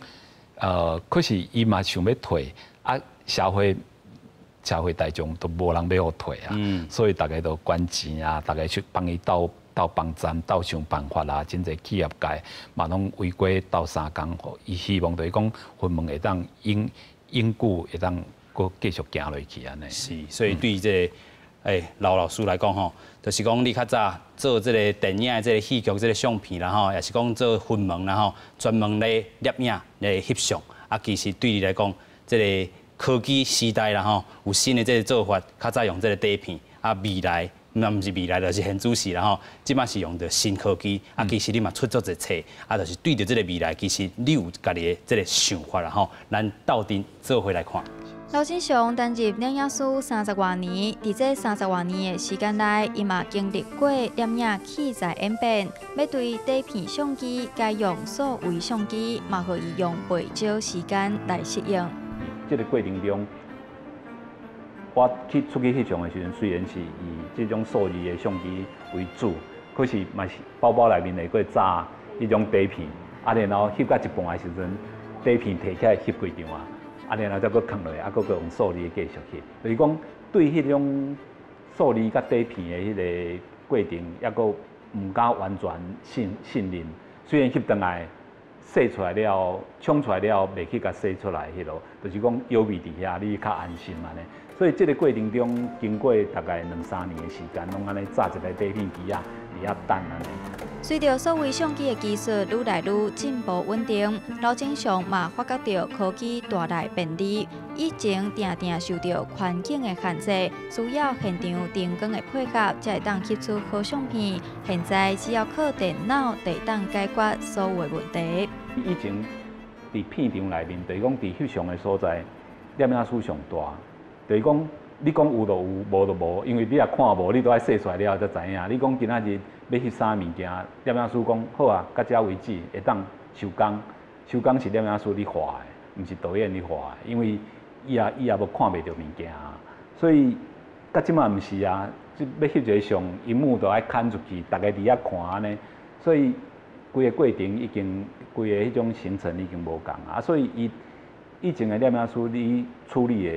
可是伊嘛想欲退，啊，社會大眾都無人欲予退啊，所以逐家都捐錢啊，逐家去幫伊鬥鬥幫贊、鬥想辦法啊，真濟企業界嘛攏圍過鬥相共，伊希望就是講雲門會當永永久會當閣繼續行落去按呢。是，所以對這个老老師來講吼，就是講你較早做這個電影的這個戲劇這個相片啦吼，抑是講做雲門啦吼，專門咧攝影咧翕相，啊，其實對你來講，這個科技時代啦吼，有新的這個做法，較早用這個底片，啊，未來，那毋是未來，就是現主時啦吼，這馬是用著新科技，啊，其實你嘛出足濟冊，啊，就是對著這個未來，其實你有家己的這個想法啦吼，咱鬥陣做伙來看。劉振雄擔任攝影師30外年，佇這30外年的時間內，伊嘛經歷過攝影器材演變，欲對底片相機改用數位相機，嘛予伊用袂少時間來適應。這个過程中，我去出去翕相的時陣，雖然是以這種數字的相機為主，可是嘛是包包內面會閣紮彼種底片，啊，然後翕到一半的時陣，底片提起來翕幾張啊。啊，然後再閣囥落，啊，閣閣用數字繼續翕。就是講，對彼種數字佮底片的彼个過程，猶閣毋敢完全信任。雖然翕轉來洗出來了，沖出來了，袂去共洗出來，彼囉，就是講藥味佇遐，你較安心按呢。所以這个過程中，經過大概兩三年的時間，攏按呢紮一个底片機仔佇遐等按呢。隨著數位相機的技術愈來愈進步穩定，劉振雄嘛發覺著科技帶來便利。以前定定受著環境的限制，需要現場燈光的配合，才會當翕出好相片。現在只要靠電腦，就會當解決所有的問題。以前佇片場內面，就是講佇翕相的所在，攝影師上大，就是講你講有就有，無就無，因為你若看無，你都愛洗出來了才知影。你講今仔日欲翕啥物件，攝影師講好啊，到這為止會當收工，收工是攝影師咧畫的，毋是導演咧畫的，因為伊也無看袂著物件啊。所以到這馬毋是啊，這欲翕一个相，螢幕都愛牽出去，逐家佇遐看按呢，所以規个過程已經，規个彼種行程已經無仝啊。所以伊以前的攝影師，你處理的。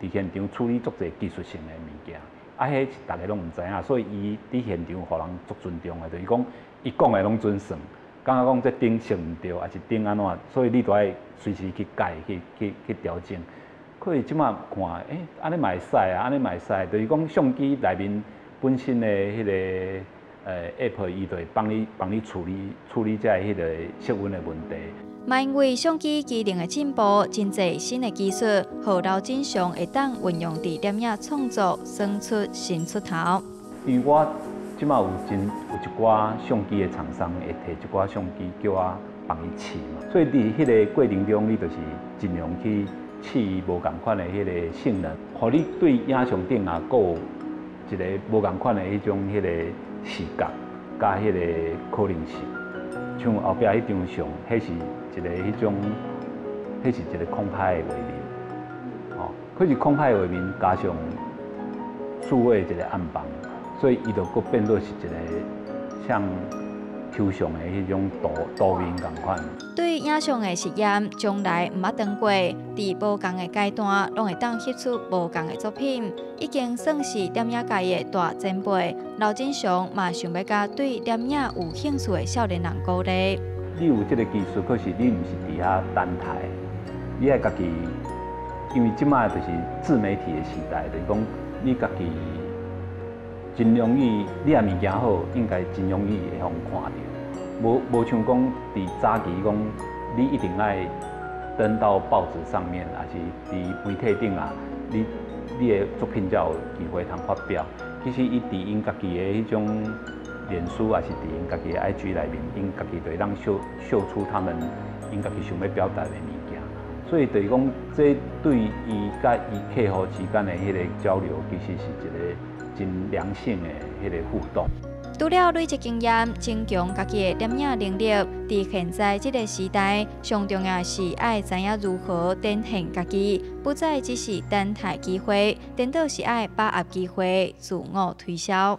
佇現場處理足濟技術性的物件，啊，彼是逐家攏毋知影，所以伊佇現場予人足尊重的，就是講伊講的攏準算，感覺講這燈色毋對，抑是燈按怎，所以你都愛隨時去改、去調整。可是這馬看，按呢嘛會使啊，按呢嘛會使，就是講相機內面本身的彼个app，伊就會幫你處理處理這彼个色溫的問題。嘛因為相機機能的進步，真濟新的技術，予劉振祥會當運用佇攝影創作，耍出新出頭。因為我這馬有真有一寡相機的廠商會提一寡相機叫我幫伊試嘛，所以佇彼个過程中，你就是盡量去試伊無仝款的彼个性能，予你對影像頂啊，閣有一个無仝款的彼種彼个視覺，佮彼个可能性。像後壁彼張相，彼是一個彼種，彼是一個空拍的畫面，吼，可是空拍的畫面加上數位一個暗房，所以伊就閣變做是一個像抽象的彼種圖圖面仝款。對影像的實驗，從來毋捌斷過，佇無仝的階段，攏會當翕出無仝的作品，已經算是攝影界的大前輩。劉振祥嘛想欲共對攝影有興趣的少年人鼓勵。你有這个技術，可是你毋是佇遐等待，你愛家己，因為這馬就是自媒體的時代，就是講你家己真容易，你若物件好，應該真容易會予人看著。無像講佇早期講，你一定愛登到報紙上面，抑是佇媒體頂啊，你的作品才有機會通發表。其實伊佇𪜶家己的彼種臉書，抑是佇𪜶家己的 IG 內面，𪜶家己就會當秀出他們𪜶家己想欲表達的物件。所以就是講，這對伊佮伊客戶之間的彼个交流，其實是一個真良性的彼个互動。除了累積經驗，增強家己的攝影能力，佇現在這个時代，上重要是愛知影如何展現家己，不再只是等待機會，顛倒是愛把握機會，自我推銷。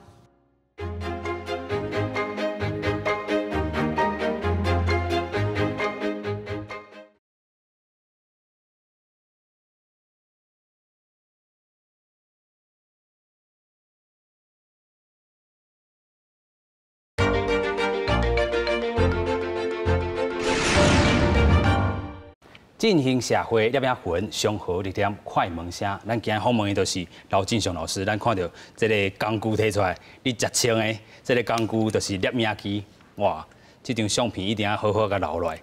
振興社會攝影魂上好熱點快門聲，咱今日訪問的就是劉振祥老師。咱看著這个工具提出來，你食穿的這个工具就是攝影機，哇！這張相片一定要好好共留落來。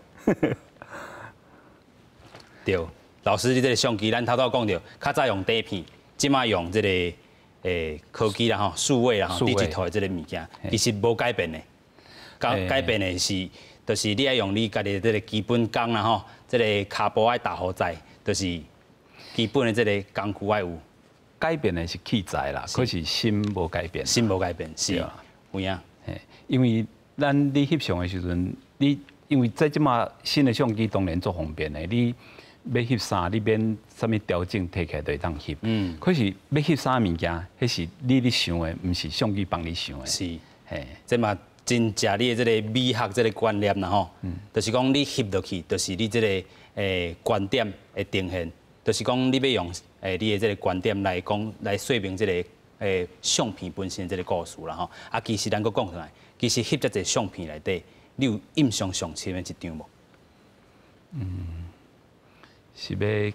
對，老師，你這个相機，咱頭拄講著，較早用底片，這馬用這个科技啦吼，數位啦吼，digital 的這个物件，其實無改變的，改變的是。就是你愛用你家己的這个基本功啦吼，這个跤步愛踏予在，就是基本的這个功夫愛有。改變的是器材啦，可是心無改變。心無改變，是，有影。因為咱你翕相的時陣，你因為這這馬新的相機當然足方便的，你欲翕啥，你免啥物調整，提起來就會當翕。可是欲翕啥物件，彼是你咧想的，毋是相機幫你想的。是，這嘛。真食你的這个美學這个觀念啦吼，就是講你翕落去，就是你這个觀點的呈現，就是講你欲用你的這个觀點來講來說明這个相片本身的這个故事啦吼。啊，其實咱閣講出來，其實翕遮濟相片內底，你有印象上深的一張無？是欲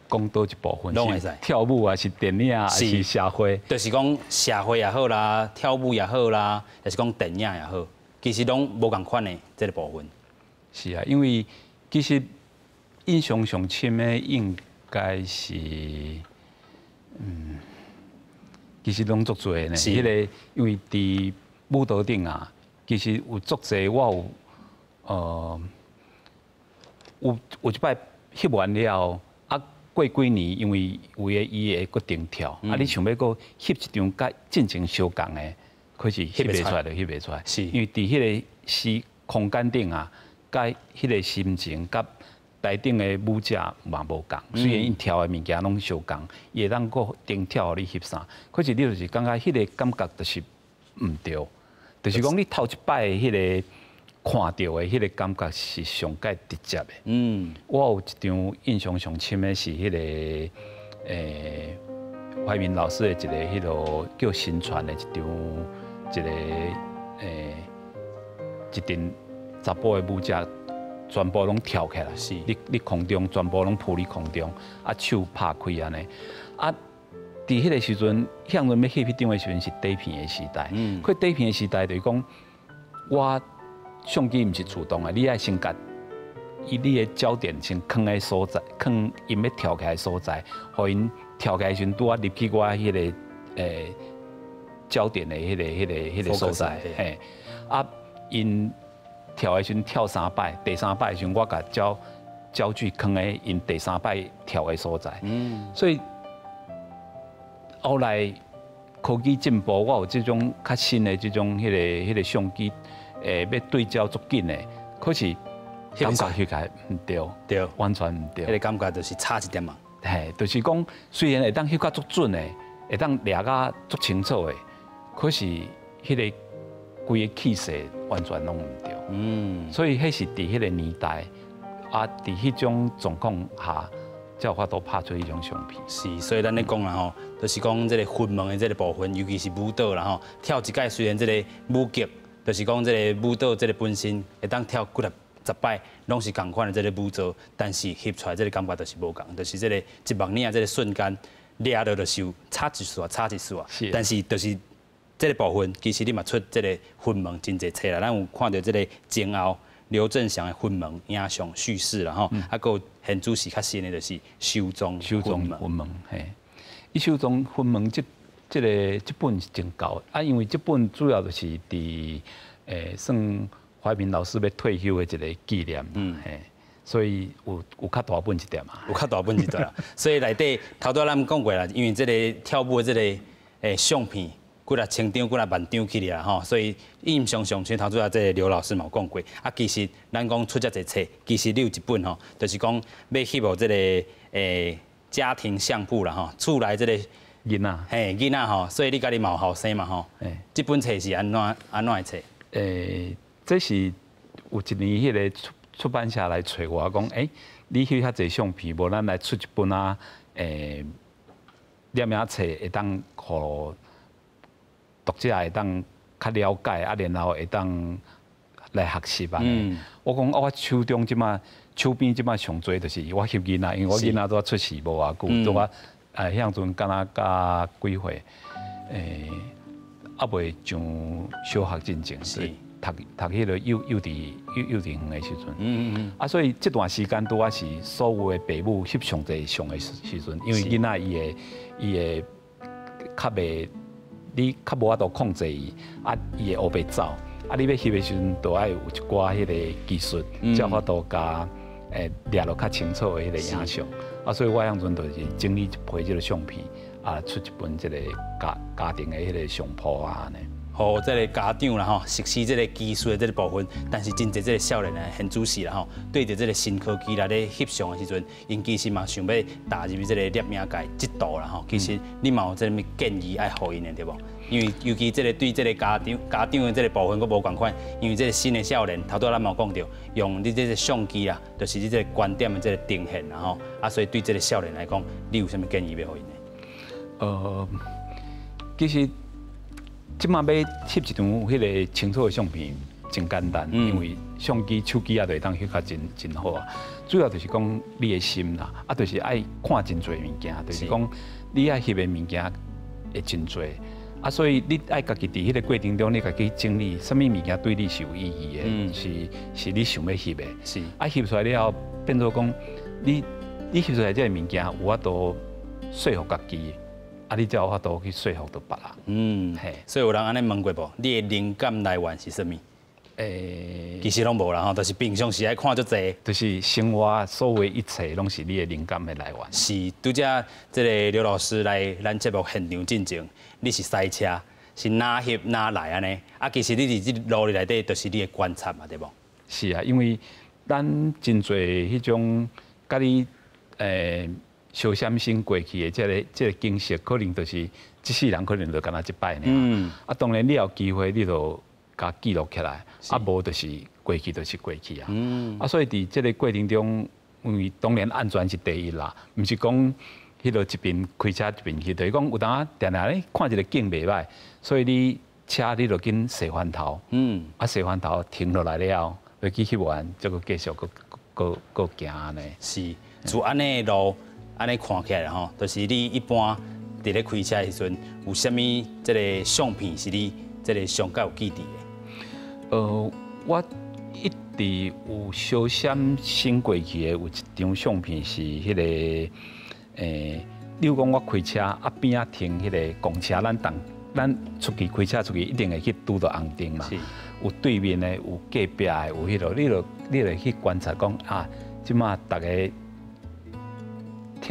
講佗一部分？攏會使。跳舞抑是電影，抑是社會？就是講社會也好啦，跳舞也好啦，抑是講電影也好，其實攏無仝款的這个部分。是啊，因為其實印象上深的應該是，其實攏足濟呢。彼个因為佇舞蹈頂啊，其實有足濟我有，有一擺翕完了後。過幾年，因為有的伊會閣定跳，啊，你想欲閣翕一張佮進前相仝的，可是翕袂出來就翕袂出來。是，因為佇彼个時空間頂啊，佮彼个心情，佮台頂的舞者嘛無仝。雖然𪜶跳的物件攏相仝，伊會當閣定跳予你翕啥，可是你就是感覺彼个感覺就是毋對，就是講你頭一擺彼个。看著的彼个感覺是上蓋直接的。我有一張印象上深的是彼个懷民老師的一个彼个叫新傳的一張一个一陣查埔的舞者全部攏跳起來，是，你空中全部攏浮佇空中，啊手拍開按呢，啊佇彼个時陣，向陣欲翕彼張的時陣是底片的時代，可底片的時代就是講我。相機毋是自動的，你愛先共伊你的焦點先囥佇所在，囥𪜶欲跳起來所在，予𪜶跳起來時陣拄仔入去我彼个焦點的彼个所在，嘿，啊，𪜶跳的時陣跳三擺，第三擺的時陣我共焦距囥佇𪜶第三擺跳的所在，所以後來科技進步，我有這種較新的這種彼个相機，欲對焦足緊的，可是感覺翕起來毋對，完全毋對。彼个感覺就是差一點仔。嘿，就是講雖然會當翕甲足準的，會當掠甲足清楚的，可是彼个規个氣勢完全攏毋對。所以彼是佇彼个年代，啊，佇彼種狀況下，才有法度拍出彼種相片。是，所以咱咧講啦吼，就是講這個雲門的這個部分，尤其是舞蹈啦吼，跳一擺雖然這個舞技，就是講這個舞蹈這個本身會當跳幾若十擺，攏是仝款的這個舞蹈，但是翕出來這個感覺就是無仝，就是這個一目爾這個瞬間掠著就是有差一絲仔，差一絲仔。但是就是這個部分，其實你嘛出這個雲門真濟冊啦，咱有看著這個前後劉振祥的雲門影像敘事啦吼，啊，閣有現主時較新的就是收藏收藏雲門，嘿，伊收藏雲門這本是真厚啊，因為這本主要就是佇算懷民老師欲退休的一個紀念，嘿，所以有較大本一點嘛，有較大本一點啦。所以內底頭拄仔咱講過啦，因為這個跳舞的這個相片幾若千張、幾若萬張起來啦吼，所以印象上，像頭拄仔這個劉老師嘛有講過，啊，其實咱講出遮濟冊，其實你有一本吼，就是講欲翕予這個家庭相簿啦吼，厝內這個囡仔，嘿，囡仔吼，所以你家己嘛有後生嘛吼，這本冊是按怎的冊？這是有一年彼个出版社來揣我講，你翕遐濟相片，無咱來出一本啊，攝影冊會當予讀者會當較了解，啊，然後會當來學習按呢。我講我手中這馬手邊這馬上濟就是我翕囡仔，因為我囡仔拄仔出世無偌久，拄仔彼陣敢若才幾歲，猶未上小學進前，讀彼个幼稚園的時陣，啊，所以這段時間拄仔是所有的爸母翕上濟相的時陣，因為囡仔伊會較袂，你較無法度控制伊，啊，伊會烏白走，啊，你欲翕的時陣，就愛有一寡彼個技術，才有法度共掠落較清楚的彼個影像，啊，所以我彼陣就是整理一批這个相片，啊，出一本這个家庭的彼个相簿啊，按呢。予這个家長啦吼，熟悉這个技術的這个部分，但是真濟這个少年的現主時啦吼，對著這个新科技來咧翕相的時陣，𪜶其實嘛想欲踏入這个攝影界這途啦吼。其實你嘛有這个建議愛予𪜶的對無？因為尤其這个對這个家長的這个部分閣無仝款，因為這个新的少年頭拄仔咱嘛有講著，用你這个相機啦，就是你這个觀點的這个呈現啦吼。啊，所以對這个少年來講，你有啥物建議欲予𪜶的？其實。這馬欲翕一張彼个清楚的相片真簡單，因為相機、手機啊，就會當翕較真真好啊。主要就是講你的心啦，啊，就是愛看真濟物件，就是講你愛翕的物件會真濟，啊，所以你愛家己佇彼个過程中，你家己整理啥物物件對你是有意義的，是你想欲翕的，啊，翕出來了後，變做講你翕出來這个物件有法度說服家己。啊，你才有法度去說服著別人。嘿，所以有人按呢問過無？你的靈感來源是啥物？其實攏無啦吼，就是平常時愛看足濟。就是生活所有一切攏是你的靈感的來源。是，拄才這个劉老師來咱節目現場進前，你是賽車，是哪翕哪來按呢？啊，其實你佇這路內底，就是你的觀察嘛，對無？是啊，因為咱真濟彼種佮你相閃身過去的這个景色，可能就是這世人可能就敢若一擺爾。啊，當然你有機會，你就共記錄起來，啊，無就是過去就是過去啊。啊，所以佇這个過程中，因為當然安全是第一啦，毋是講彼个一邊開車一邊翕，就是講有當時定定咧看一个景袂䆀，所以你車你就緊踅翻頭。啊，踅翻頭停落來了，就去翕完，再閣繼續閣閣閣行按呢。是，自按呢路按呢看起來吼，就是你一般佇咧開車的時陣，有啥物這个相片是你這个上較有記憶的？我一佇有小閃省過去的有一張相片是彼个，例如講我開車啊邊仔停彼个公車，咱出去開車出去一定會去拄著紅燈嘛。有對面的，有隔壁的，有彼囉，你就去觀察講啊，這馬逐家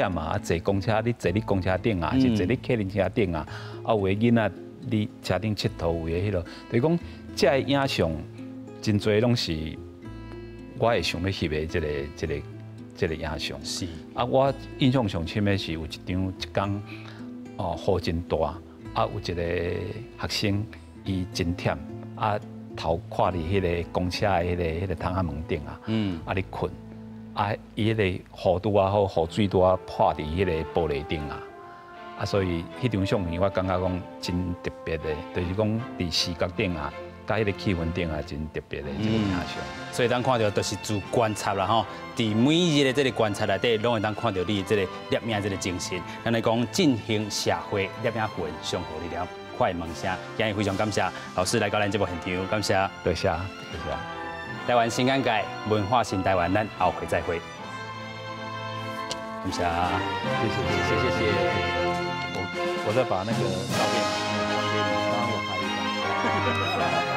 忝啊，坐公車，你坐佇公車頂啊，是坐佇客運車頂啊，啊有的囡仔佇車頂𨑨迌，有的彼囉，就是講這个影像真濟攏是我會想欲翕的這个影像。啊，我印象上深的是有一張一工哦雨真大，啊有一個學生伊真忝，啊頭跨佇彼个公車的彼个窗仔門頂啊，啊咧睏，啊伊彼个雨拄仔好，雨水拄仔潑佇彼個玻璃頂啊，啊所以彼張相片我感覺講真特別的，就是講佇視覺頂啊，佮彼個氣氛頂啊，真特別的這個影像。所以當看著就是自觀察啦吼，佇每日的這个觀察內底，攏會當看著你這个攝影這个精神。咱來講振興社會攝影魂上好力量，快門聲。今日非常感謝老師來到咱節目現場，感謝。多謝，多謝。台灣新眼界，文化新台灣，咱後回再會。感謝，謝謝，謝謝，謝謝。我再把那個照片傳給你，剛剛我拍一張。